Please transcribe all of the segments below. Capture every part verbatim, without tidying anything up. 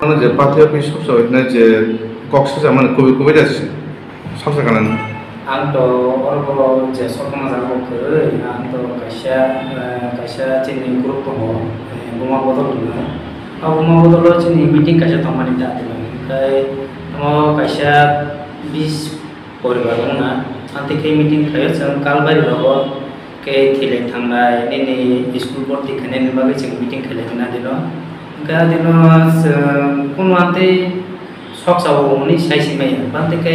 Ano je party office soksa hinai je kok sijak mani kubui kubui da soksa kana. Ang to oro bo je sokma jaga bo kwrwi, ang to kaisa, eh, kaisa chini group tongo, eh, Buma Bodol hwnwi. O Buma Bodol o chini meeting kaisa tongmani ta tongmani. Khai omo kaisa bis poribar wngna, amtwi khe meeting khaio chwng Kalbari rogo khe thilai thangnai, nini school borti khainani bagwi chwng meeting khailai mano dino. Hwnkhe adino chwng kunu amtwi soksa o hwnwi sai si maya, amtwi khe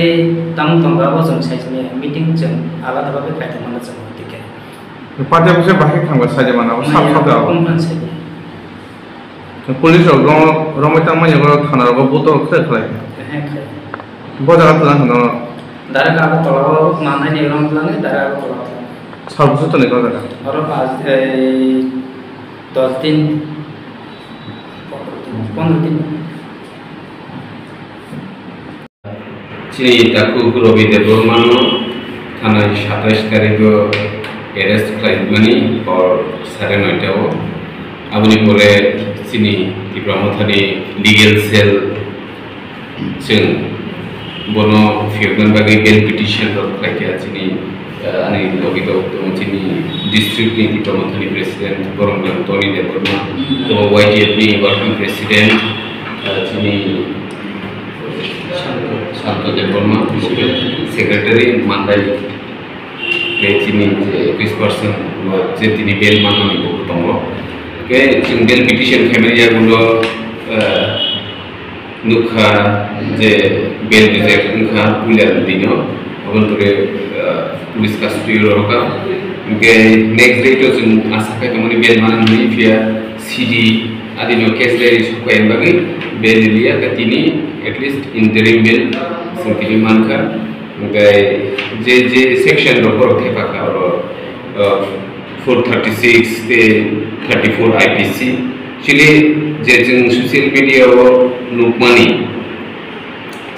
tamo tongo abo chwng sai si maya, meeting chwng alada bagwi khai tongmano chwng amtwi khe. Party office bahai thangba sai mano, sab sab da. Conference sai. Police rok rom-, romwi tangmani yago thana rogo buto khe khlai. Ehe, khlai. Bo jaga tlang hwno. Direct Agartala o manai ni rom tlang, direct Agartala tlang. Sal bwswk tonwi ko jaga? Oro pas, ei, dos din, pondro din. Chini takhuk Robi Debbarma no thanai satais tarikh o arrest khlaimani hor sare noita o. Aboni pore chini Tipra Mothani legal cell chwng bono phiyoknani bagwi bail petition rok khlaikha chini, ah, ani logi tongo chini district ni Tipra Mothani president Boromgam Tony Debbarma, tongo Y T F ni working president, ah, chini Santo Debbarma, secretary Mandai, tei chini je ekwis percent je tini bail manmani bo tongo. Hwnkhe chwng bail petition khaimani yagulo, eh, nukha je bail reject wngkha puila dino, aboni pore, eh, police custody o rohorkha. Hwnkhe next day to chwng asa khai tongmani bail manmani phiya C D adino case diary sokphaiyani bagwi bail riliya, khe tini at least interim bail chwng tini mankha. Hwnkhe je, je section rok borok thepakha oro, uh, four thirty six tei thirty four I P C. Chini je chwng social media o nukmani,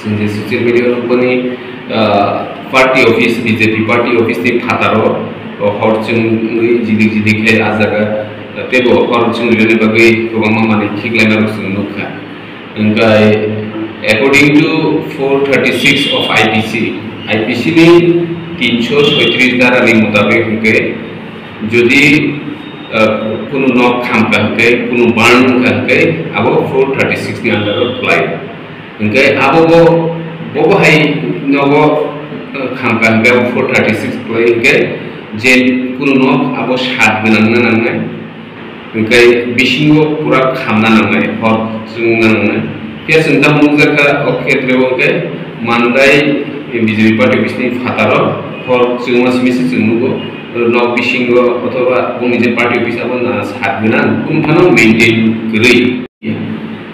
Chwng je social media o nukmani, ah, party office, B J P party office ni phataro, o hor chwngwi jidik jidik khe ah jaga, ah, teibo hor chwng rinani bagwi kwbangma manwi khiklaima rok chwng nukha. Hwnkhe according to four thirty six of I P C, I P C ni tinso soitris dara ni mutabik hwnkhe jodi, ah, kunu nok khamkha hwnkhe, kunu burn wngkha hwnkhe abo four thirty six ni under o kwlai. Hwnkhe abo bo, bobo hai nogo, eh, khamkha hwnkhe abo four thirty six kwlai hwnkhe je kunu nok abo sat gwnang wngna nangnai. Hwnkhe bisingo pura khamna nangnai, hor chwngna nangnai. Phiya chwng tamo nukjakha o khetreo hwnkhe Mandai B J P party office ni phataro hor chwngma simi se chwng nugo, nok bisingo othoba boni je party office abo na sat gwnang, kunu phano maintain kwrwi.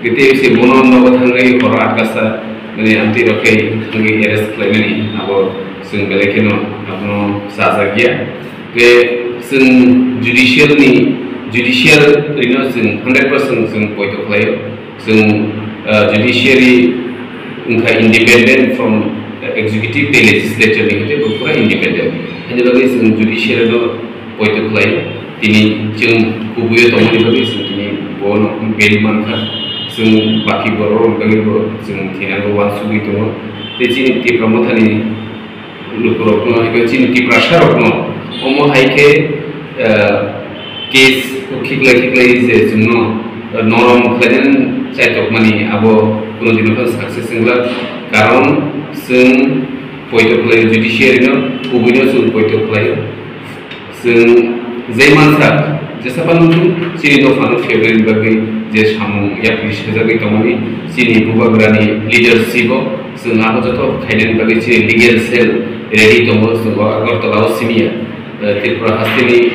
Tei se bono nogo thangwi horo atkasa, mane, amtwi rok khe thangwi arrest khlaimani abo chwng belai kheno abono chajakya. Khe chwng judicial ni, judicial rino chwng hundred percent chwng poito khlaio. Chwng, ah, judiciary wngkha independent from executive tei legislature ni, hwnkhe bo pura independent. Haini bagwi chwng judiciary no poito khlai. Tini chwng kubuio tongmani bagwi chwng tini bono bail mankha. Chwng baki borok rokni bagwi bo chwng thinango uansugwi tongo. Tei chini Tipra Mothani lukurokno, eba chini Tiprasarokno omo hai khe, eh, case khiklai khiklai je chwngno, eh, norom khlainani chaitokmani abo kuno dino phano success wngla. Karon chwng poito khlaio judiciary no, kubuino chwng poito khlaio. Chwng je mansa, jesa phano chini dophano February ni bagwi je samung yapri sajagwi tongmani chini bubagrani leadership o, chwng abo joto khainani bagwi chini legal cell ready tongo, chwng o Agartala o simi ya. Eh, Tripura hasteni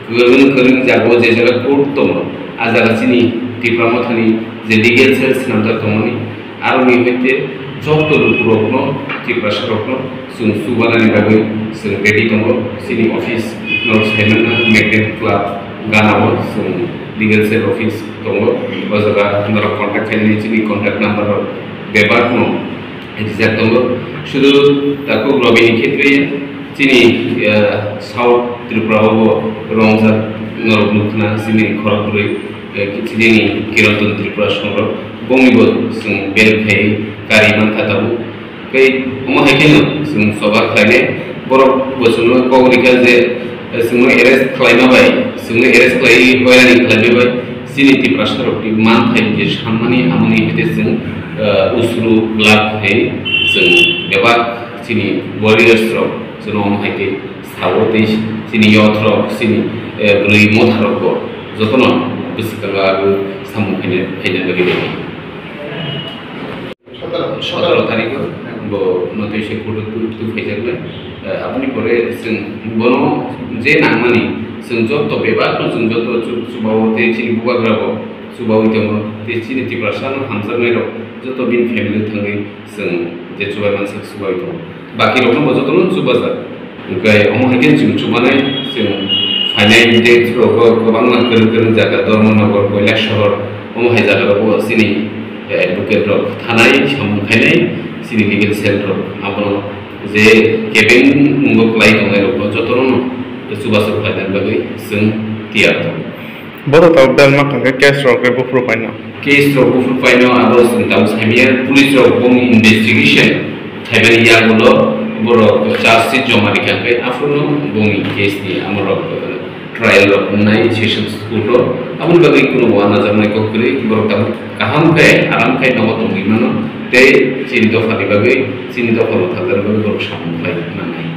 kwrwng kwrwng jaga o je jaga court tongo, a jaga chini Tipra Mothani je legal cell swnamjak tongmani, aroni hoite joto lukurokno, Tiprasarokno chwng chubanani bagwi chwng ready tongo. Chini office no saimanna Magnet Club gana o chwng legal cell office tongo. O jaga norok contact khainani chini contact number rok bebak no rijak tongo. Sudu takhuk Robini khetre chini, eh, South Tripura o bo rongjak norok nukna chini khorok bwrwi, eh, chini Kiranton Tripura songrok. Bongni bo chwng bail khai kari mankha tabuk. Tei omo hai kheno chwng choba khlainai, borok bo chwngno kok rikha je, eh, chwngno arrest khlaima bai, chwngno arrest khlai hoirani khlaima bai chini Tiprasa rokni manthai je sanmani amoni hete chwng, eh, usru glak hai chwng bebak chini warriors rok chwngno omo hai khe sao tei chini youth rok chini, eh, bwrwi motha rok bo jotono bwswkango abo samung khaina, khaina bagwi rw. Sotoro, sotoro tarikh o bo notoi se kudu tu, tu phaijaknai. Eh, aboni pore chwng bono je nangmani chwng joto bebak no chwng joto chu-, chubawi tei chini bubagra bo chubawi tongo tei chini Tiprasa no hamjaknai rok joto bini family thangwi chwng je chubai mansak chubawi tongo. Baki rok no bo joto no chubajak. Hwnkhe omo hai khe chwng chubanai, chwng phainai date rok o kwbangma kwrwng kwrwng jaga, Dharmanagar, Kailasahar, omo hai jaga rok o chini, eh, advocate rok thanai, samung khainai, chini legal cell rok. Abono je kebeng mungo kwlai tongnai rok no joto no no chubachu khlaina bagwi chwng tiyar tongo. Bodo tabuk belma kangkhe case rok khe buphuru paino. Case rok buphuru paino abo chwng tabuk saimanya, police rok bong investigation khaimani yagulo borok charge sheet joma rikha khe aphuru bongni case ni amorok, eh, trial rok wngnai sessions court o. Aboni bagwi kuno uanajaknai kok kwrwi, borok tabuk kaham khe aram khe nogo tongwi mano tei chini dopha ni bagwi, chini dopha mwthangjaknai bagwi borok samung khlai mannai.